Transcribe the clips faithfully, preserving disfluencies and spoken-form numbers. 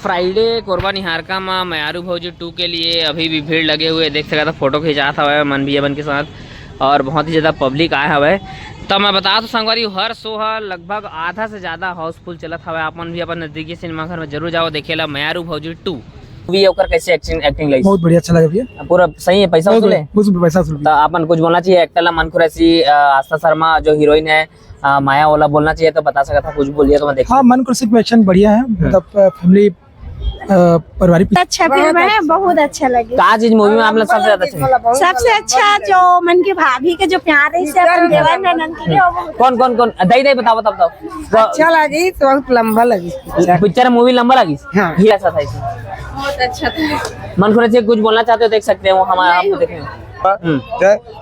Friday Korba Niharika म मयारू भौजी to के लिए अभी भी भीड़ लगे हुए, देख सकत ह, फोटो खिंचात हवय मन भैया मन के साथ, और बहुत ही ज्यादा पब्लिक आए हवय। तो मैं बता तो संगवारी, हर शो ह लगभग आधा से ज्यादा हाउसफुल चलत हवय। आप मन भी अपन नजदीकी सिनेमा घर में जरूर जाओ देखे ला मयारू भौजी टू। भी ओकर कैसे एक्टिंग, एक्टिंग लगी? बहुत बढ़िया, अच्छा लगा भैया। पूरा सही है, पैसा बहुत वसूल बढ़िया, है? बहुत बढ़िया, पैसा वसूल तो भैया। अपन कुछ बोलना चाहिए एक्टर ला, मन खुरैशी, अ, आस्था शर्मा जो हीरोइन है, अ, माया ओला बोलना चाहिए तो बता सकता था, कुछ बोलिए तो मैं देख हाँ, मन खुरैशी में एक्शन बढ़िया है, हम्म। मतलब, अ, फैमिली, अ, पारिवारिक पिक्चर। अच्छा फिल्म है, बहुत अच्छा लगे। का चीज मूवी में आप लोग सबसे ज्यादा अच्छा लगे? सबसे अच्छा जो मन की भाभी के जो प्यार है, इससे अपन देवर ननद के लिए वो बहुत कौन, कौन, कौन? दई, दई, बताओ, बताओ, बताओ। अच्छा लगी तो बहुत लंबा लगी पिक्चर। पिक्चर, मूवी लंबा लगी? हाँ। ही ऐसा था इसमें। बहुत अच्छा था। मन खुरैशी कुछ बोलना चाहते हो, देख सकते हो, हमारा नहीं, आपको देखे हो। हम्म।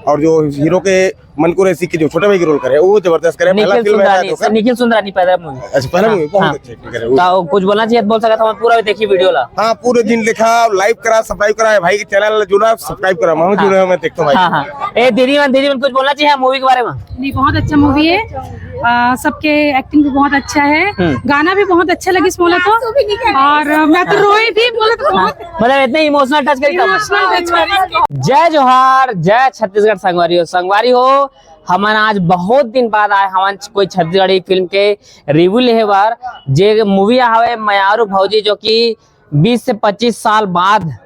और जो हीरो के मन खुरैशी के जो छोटे भाई के रोल करे, वो जबरदस्त करे। पहला निखिल फिल्म है सुंदरानी, तो निखिल सुंदरानी पहला मूवी। अच्छा, पहला हाँ, मूवी, बहुत हाँ। अच्छा एक्टिंग करे। तो कुछ बोलना चाहिए तो बोल सकता था, पूरा देखिए वीडियो ला। हाँ, पूरे दिन देखा, लाइक करा, सब्सक्राइब करा, भाई के चैनल जुड़ा, सब्सक्राइब करा, मैं हाँ। जुड़ा हूँ, मैं देखता हूँ भाई। हाँ, हाँ। ए, दीदी मन, दीदी मन कुछ बोलना चाहिए मूवी के बारे में? नहीं, बहुत अच्छा मूवी है। आ, सबके एक्टिंग भी बहुत अच्छा है, हम्म। गाना भी बहुत अच्छा लगे बोला तो, और मैं तो रोई भी बोला तो बहुत। मतलब इतने इमोशनल टच करी तब। इमोशनल टच करी। जय जोहार, जय छत्तीसगढ़ संगवारी हो, संगवारी हो। हमन आज बहुत दिन बाद आए हवन कोई छत्तीसगढ़ी फिल्म के रिव्यू लेहे बर, जे मूवी हवे मयारू भौजी, जो कि बीस से पच्चीस साल बाद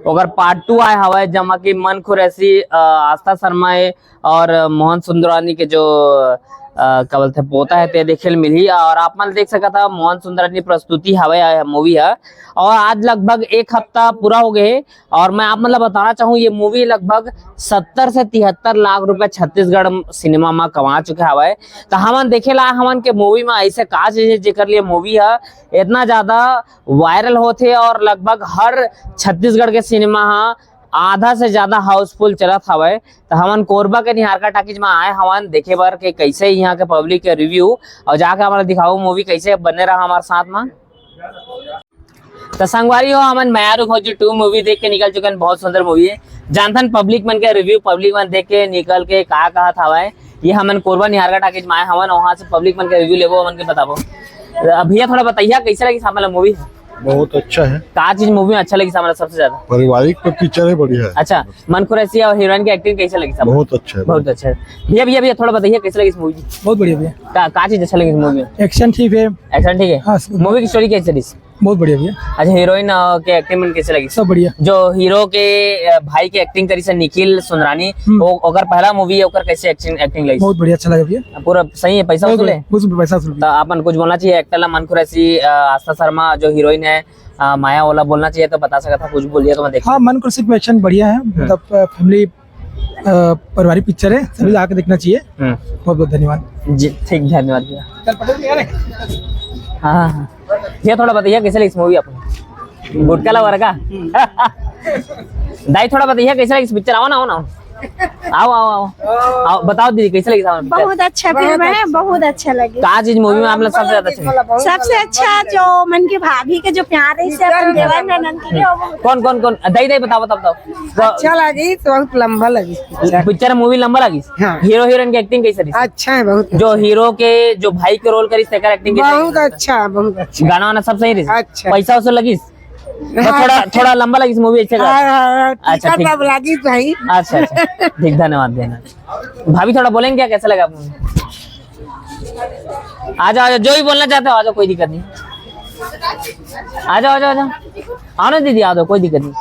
ओकर पार्ट टू आए हवय, जमा कि मन खुरैशी, अ, आस्था शर्मा है और मोहन सुंदरानी के जो, अ, का बोलथे, पोता है, ते देखे ल मिलही। और आप मन देख सकत हव, मोहन सुंदरानी प्रस्तुति हवय, अ, मूवी ह। और आज लगभग एक हफ्ता पूरा हो गए हे और मैं आप मन ल बताना चाहूँ, ये मूवी लगभग सत्तर से तिहत्तर लाख रुपए छत्तीसगढ़ सिनेमा म कमा चुके हवय। त हमन देखे ला हमन के मूवी म ऐसे का चीज हे, जेकर लिए मूवी ह इतना ज्यादा वायरल होथे और लगभग हर छत्तीसगढ़ के सिनेमा ह आधा से ज्यादा हाउसफुल चलत हवय। त हमन कोरबा के निहारका टॉकीज म आए हवन देखे बर के कैसे यहाँ के पब्लिक के रिव्यू, और जाके हमन दिखाओ मूवी कैसे। बने रहा हमारे साथ म। त संगवारी हो, हमन मयारू भौजी टू मूवी देख के निकल चुके हैं। बहुत सुंदर मूवी है। जानथन पब्लिक मन के रिव्यू, पब्लिक मन देख के निकल के का कहत हवय। ये हमन कोरबा निहारका टॉकीज म आए हवन, वहाँ से पब्लिक मन के रिव्यू लेबो, हमन के बताबो। अ, भैया थोड़ा बताइए कैसे लगी सामने मूवी? बहुत अच्छा है। का चीज मूवी में अच्छा लगी सामने सबसे ज्यादा? पारिवारिक पे पिक्चर है, बढ़िया है। अच्छा, मन खुरैशी और हीरोइन की एक्टिंग कैसे लगी सामने? बहुत अच्छा है। बहुत अच्छा है। भैया, भैया, भैया थोड़ा बताइए कैसे लगी इस मूवी? बहुत बढ़िया भैया। का, का चीज अच्छा लगी इस मूवी में? एक्शन ठीक है। एक्शन ठीक है। हाँ, सब। मूवी की स्टोरी कैसे लगी? बहुत बढ़िया भैया। अच्छा, हीरोइन, अ, के एक्टिंग मन कैसे लगी? सब बढ़िया। जो हीरो के, अ, भाई के एक्टिंग करी से निखिल सुंदरानी, हम्म। ओ-, ओकर पहला मूवी है, ओकर कैसे एक्टिंग, एक्टिंग लगी? बहुत बढ़िया, अच्छा लगा भैया। पूरा सही है, पैसा बहुत वसूल बढ़िया, है? बहुत बढ़िया, पैसा वसूल भैया। तो अपन कुछ बोलना चाहिए एक्टर ला, मन खुरैशी, अ, आस्था शर्मा जो हीरोइन है, अ, माया ओला बोलना चाहिए तो बता सकता था, कुछ बोलिए तो मैं देख हाँ, मन खुरैशी में एक्शन बढ़िया है, हम्म। मतलब, अ, फैमिली, अ, पारिवारिक पिक्चर है, सभी हम्म। आके देखना चाहिए। हम्म। बहुत बहुत धन्यवाद। जी, ठीक, धन्यवाद भैया। हाँ, हाँ, हाँ। भैया थोड़ा बताइए कैसे लगी इस मूवी आपको? गुटखा लवर का? दाई थोड़ा बताइए कैसे लगी इस पिक्चर? आओ ना, आओ ना, आओ। आओ, आओ, आओ। आओ, बताओ दीदी, कैसे लगी सामने पिक्चर? बहुत अच्छा फिल्म है, बहुत अच्छा लगे। का चीज मूवी में आप लोग सबसे ज्यादा अच्छा लगे? सबसे अच्छा जो मन की भाभी के जो प्यार है, इससे अपन देवर ननद के लिए वो बहुत कौन, कौन, कौन? दाई, दाई, बताओ, बताओ, बताओ। अच्छा लगी, तो बहुत लंबा लगी पिक्चर। पिक्चर, मूवी लंबा लगी? हाँ। हीरो हीरोइन की एक्टिंग कैसे रही? अच्छा है, बहुत जो अच्छा। हीरो के, जो भाई के रोल करी, तेकर एक्टिंग कैसे बहुत रही? अच्छा, बहुत अच्छा। गाना वाना सब सही रही? अच्छा। पैसा वैसा लगी? बस हाँ। थोड़ा, थोड़ा लंबा लगी मूवी, अच्छा का? हाँ, हाँ, हाँ, अच्छा, टिकट ठीक। अब लगी भाई। अच्छा, अच्छा, ठीक, धन्यवाद, धन्यवाद। भाभी, थोड़ा बोलेंगे क्या, कैसा लगा आपको? आ जाओ, आ जाओ, जो भी बोलना चाहते हो, आ जाओ, कोई दिक्कत नहीं। आ जाओ, आ जाओ, आ जाओ। आओ ना दीदी, आ जाओ, कोई दिक्कत नहीं।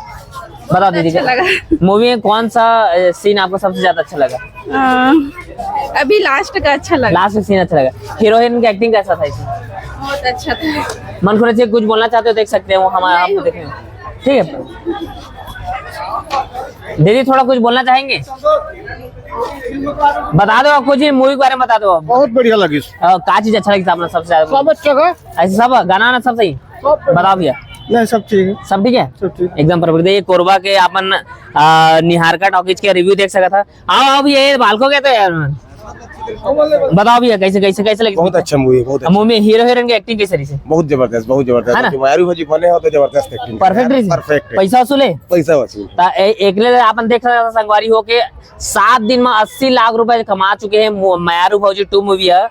बताओ दीदी, अच्छा लगा। मूवी में कौन सा, अ, सीन आपको सबसे ज्यादा अच्छा लगा? अ, अभी लास्ट का अच्छा लगा। लास्ट सीन अच्छा लगा। हीरोइन की एक्टिंग कैसा था इसमें? बहुत अच्छा था। मन खुरैशी कुछ बोलना चाहते हो, देख सकते हो, हमारा नहीं। आपको देखें। ठीक है दीदी, थोड़ा कुछ बोलना चाहेंगे? बता दो आप कुछ ही मूवी के बारे में बता दो आप। बहुत बढ़िया लगी। अ, का चीज अच्छा लगी आपने सबसे ज्यादा? सब अच्छा था। ऐसे सब गाना वाना सब सही? सब बढ़िया। बताओ भैया। नहीं, सब ठीक है। सब ठीक है? सब ठीक। एकदम परफेक्ट। ये कोरबा के अपन, अ, निहारका टॉकीज के रिव्यू देख सका था। आओ, आओ भैया, ये बालको कहते हैं यार। बताओ भैया, कैसे, कैसे, कैसे लगी? बहुत अच्छा मूवी, बहुत अच्छा। मूवी में हीरो हीरोइन की एक्टिंग कैसे रही? बहुत जबरदस्त, बहुत जबरदस्त। है ना? जो मयारू भौजी बने हो तो जबरदस्त एक्टिंग। परफेक्ट रही? परफेक्ट। पैसा वसूल है? पैसा वसूल। ता ए-, एक ले अपन देख सकता था संगवारी हो के सात दिन में अस्सी लाख रुपए कमा चुके हैं मु-, मयारू भौजी टू मूवी है।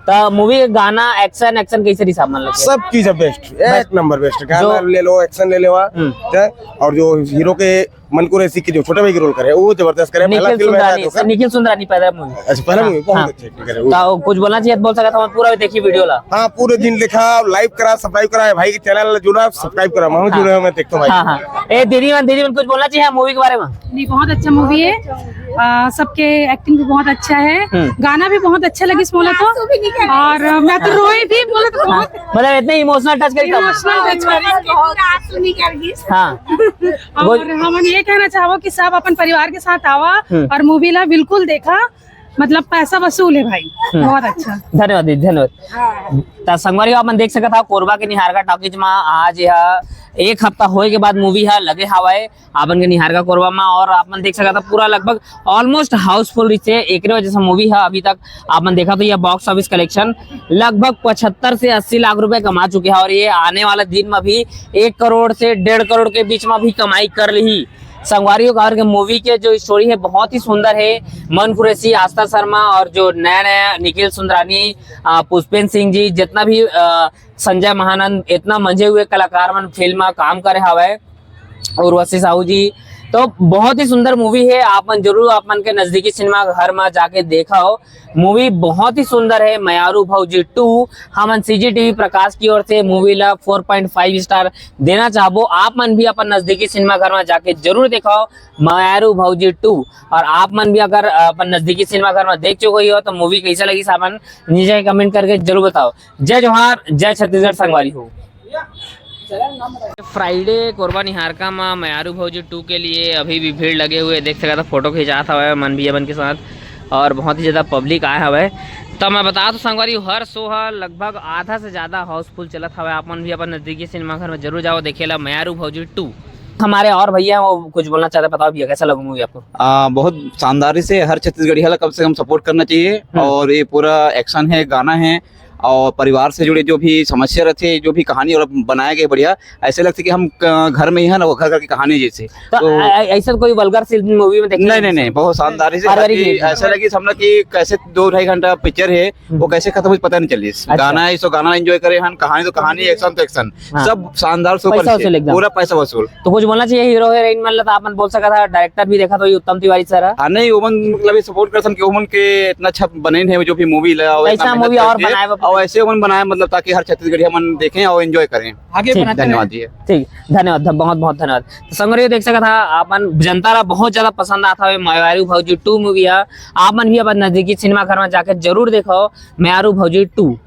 त मूवी के गाना, एक्शन, एक्शन कैसे रहिस आप मन लगे? सब चीज है बेस्ट, एक नंबर बेस्ट। गाना जो ले लो, एक्शन ले लो, हम्म। ठीक है? और जो हीरो के मन कुरैशी के जो छोटे भाई के रोल करे, वो जबरदस्त करे। पहला निखिल फिल्म है सुंदरानी, शायद ओकर। निखिल सुंदरानी पहला मूवी। अच्छा, पहला हाँ, मूवी बहुत हाँ। अच्छा एक्टिंग करे वो। त कुछ बोलना चाहिए, बोल सकत हव, पूरा देखी वीडियो ला। हाँ, पूरे दिन देखा, लाइक करा, सब्सक्राइब करा, भाई के चैनल ला जुड़ा, सब्सक्राइब करा, मैं हाँ। जुड़े हूँ, मैं देखता हूँ भाई। हाँ, हाँ। ए, दीदी मन, दीदी मन कुछ बोलना चाहिए मूवी के बारे में? नहीं, बहुत अच्छा मूवी है। आ, सबके एक्टिंग भी बहुत अच्छा है, हम्म। गाना भी बहुत अच्छा लगिस मोला तो। आंसू भी निकल गए। और मैं तो रोई भी, बोला तो बहुत हाँ, मतलब इतने इमोशनल टच करी था। इमोशनल टच करी। बहुत आंसू निकल गए। हाँ। और बोल- हम ये कहना चाहबो कि सब अपन परिवार के साथ आवा हम्म। और मूवी ला बिल्कुल देखा, मतलब पैसा वसूल है भाई। हम्म। बहुत अच्छा। धन्यवाद दीदी, धन्यवाद। त संगवारी हो, आप मन देख सकत हव, कोरबा के निहारका टॉकीज म आज यह एक हफ्ता होए के बाद मूवी ह लगे हवय। आप मन के निहारका कोरबा म, और आप मन देख सकत हव, पूरा लगभग ऑलमोस्ट हाउसफुल रहिसे। एकरे वजह से मूवी ह अभी तक आप मन देखत हव, ये बॉक्स ऑफिस कलेक्शन लगभग पचहत्तर से अस्सी लाख रुपए कमा चुके हे, और ये आने वाला दिन म भी एक करोड़ से डेढ़ करोड़ के बीच म भी कमाई कर लिही। संगवारी हो, काबर के मूवी के जो स्टोरी है बहुत ही सुंदर है। मन कुरैशी, आस्था शर्मा और जो नया नया निखिल सुंदरानी, आ, पुष्पेंद्र सिंह जी, जितना भी, आ, संजय महानंद, इतना मंजे हुए कलाकार मन फिल्म म काम करे हवय, उर्वशी साहू जी, तो बहुत ही सुंदर मूवी है। आप मन जरूर, आप मन के नजदीकी सिनेमा घर म जाके देखव। मूवी बहुत ही सुंदर है, मयारू भौजी टू। हमन सीजीटीवी प्रकाश की ओर से मूवी ला फोर पॉइंट फाइव स्टार देना चाहबो। आप मन भी अपन नजदीकी सिनेमा घर म जाके जरूर देखव मयारू भौजी टू। और आप मन भी अगर अपन नजदीकी सिनेमा घर म देख चुके हो तो मूवी कैसा लगिस, आप मन नीचे कमेंट करके जरूर बताव। जय जोहार, जय छत्तीसगढ़ संगवारी हो। फ्राइडे कोरबा निहारका म मयारू भौजी टू के लिए अभी भी भीड़ लगे हुए, देख सकत हव फोटो खिंचात हवय मन भैया मन के साथ, और बहुत ही ज्यादा पब्लिक आए हवय। त मैं बता तो संगवारी, हर शो ह लगभग आधा से ज्यादा हाउसफुल चलत हवय। आप मन भी अपन नजदीकी सिनेमा घर में जरूर जाओ देखे ला मयारू भौजी टू। हमारे और भैया हैं, वो कुछ बोलना चाहते हैं, बताओ भैया, कैसा लगा मूवी आपको? आ, बहुत शानदार से हर छत्तीसगढ़िया ला कम से कम सपोर्ट करना चाहिए। हम्म। और ये पूरा एक्शन है, गाना है, और परिवार से जुड़े जो भी समस्या रहते हैं, जो भी कहानी और बनाया गया बढ़िया, ऐसे लगता है कि हम क-, घर में ही है ना, वो घर घर की कहानी जैसे। तो तो ऐ-, ऐ-, ऐसा कोई वल्गर सीन मूवी में देखने नहीं, नहीं, नहीं, बहुत शानदार से पारिवारिक हर चीज। ऐसा लगे कि हम लोग की कैसे दो ढाई घंटा पिक्चर है, वो हम्म। कैसे खत्म हुई पता नहीं चली। अच्छा। गाना है, इसको गाना एंजॉय करे हन, कहानी तो कहानी, एक्शन तो एक्शन, हाँ। सब शानदार, सुपर पैसा वसूल एकदम। पूरा पैसा वसूल। तो कुछ बोलना चाहिए हीरो हीरोइन मन ला, तो आप मन बोल सकत हव, डायरेक्टर भी देखा तो ये उत्तम तिवारी सर है। हाँ, नहीं, ओमन मतलब ये सपोर्ट करथन कि ओमन के इतना अच्छा बने है जो भी मूवी ला, और इतना ऐसा मेहनत मूवी और करके, बनाए वो। और ऐसे ओमन बनाए, मतलब ताकि हर छत्तीसगढ़िया मन देखें और एंजॉय करें। आगे ठीक। बनाते धन्यवाद रहें। जी। ठीक, धन्यवाद, ध-, बहुत बहुत धन्यवाद। तो संगवारी हो, देख सकत हव, आप मन जनता ला बहुत ज्यादा पसंद आता है मयारू भौजी टू मूवी है। आप मन भी अपन नजदीकी सिनेमा घर में जाके जरूर देखो मयारू भौजी टू।